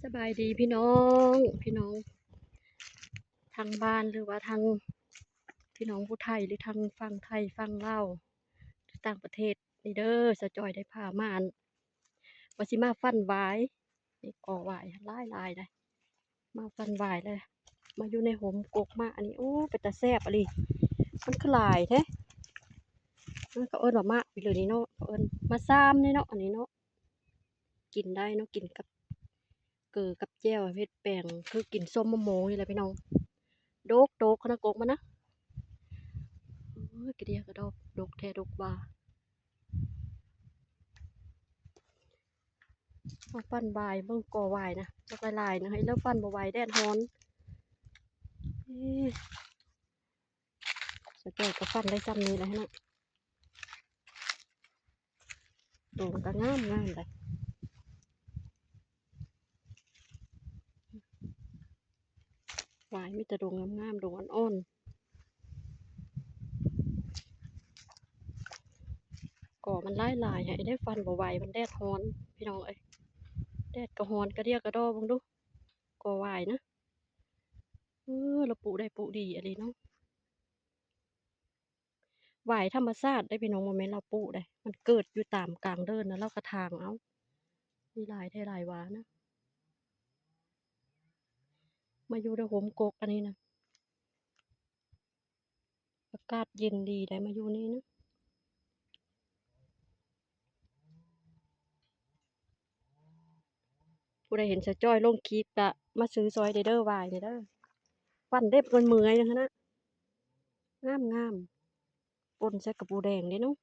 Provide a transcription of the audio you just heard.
ສະບາຍດີພີ່ນ້ອງ ພີ່ນ້ອງທາງບ້ານ ຫຼືວ່າທາງພີ່ນ້ອງຜູ້ໄທ ຫຼືທາງຝັ່ງໄທຝັ່ງລາວ ຫຼືຕ່າງປະເທດນີ້ເດີ. ສາວຈ້ອຍໄດ້ພາມາ ວ່າຊິມາຟັນຫວາຍ ນີ້ກໍຫວາຍຫຼາຍໆ ໄດ໋ ມາຟັນຫວາຍແລ້ວ ມາຢູ່ໃນຮົ່ມກົກມາ ອັນນີ້ ໂອ້ ເປັນຕາແຊບອີ່ຫຼີ ມັນຄືຫຼາຍແທ້. ເອີ ເຂົາເອີ້ນວ່າໝາກໄປເລີຍນີ້ເນາະ ເຂົາເອີ້ນໝາກຊາມນີ້ເນາະ ອັນນີ້ເນາະ ກິນໄດ້ເນາະ ກິນກັບເກືອກັບແຈ່ວ ເຮັດແປງຄືກິນສົ້ມມະມ່ວງນີ້ແຫຼະພີ່ນ້ອງ. ດົກໆ ຂະໜາດກົກມັນນະ ໂອ້ຍ ກະເດຍກະດອກ ດົກແທ້ດົກວ່າ. ມາຟັນຫວາຍ ເບິ່ງກໍຫວາຍນະ ບັກຫຼາຍໆ ນະ ໃຫ້ລາວຟັນບໍ່ໄຫວ ແດດຮ້ອນ. ເອີ ສາວຈ້ອຍກໍຟັນໄດ້ຊ່ຳນີ້ແຫຼະຫັ້ນນະ ດົງກໍງາມໆ ໄດ໋ ຫວາຍມີແຕ່ດົງງາມໆ ດົງອ່ອນໆ. ກໍມັນຫຼາຍໆ ໃຫ້ໄດ້ຟັນບໍ່ໄຫວ ມັນແດດຮ້ອນພີ່ນ້ອງເອີຍ ແດດກໍຮ້ອນ ກະເດຍກະດໍ ເບິ່ງດູ ກໍຫວາຍນະ. ເອີ ລາວປູກໄດ້ປູກດີອີ່ຫຼີເນາະ ຫວາຍທຳມະຊາດເດ້ພີ່ນ້ອງ ບໍ່ແມ່ນລາວປູກເດ້ ມັນເກີດຢູ່ຕາມກາງເດີ່ນນະ ລາວກະຖາງເອົາ ມີຫຼາຍແທ້ຫຼາຍວ່ານະ. ມາຢູ່ໃນຮົ່ມກົກອັນນີ້ນະ ອາກາດເຢັນດີໄດ໋ ມາຢູ່ນີ້ນະ. ຜູ້ໃດເຫັນສາວຈ້ອຍລົງຄລິບກະມາຊື້ຊ່ອຍເດີ ຫວາຍນີ້ເດີ ຟັນເລັບຈົນເມື່ອຍນະຫັ້ນນະ ງາມໆ ປົ່ນໃສ່ກະປູແດງເດ້ເນາະ.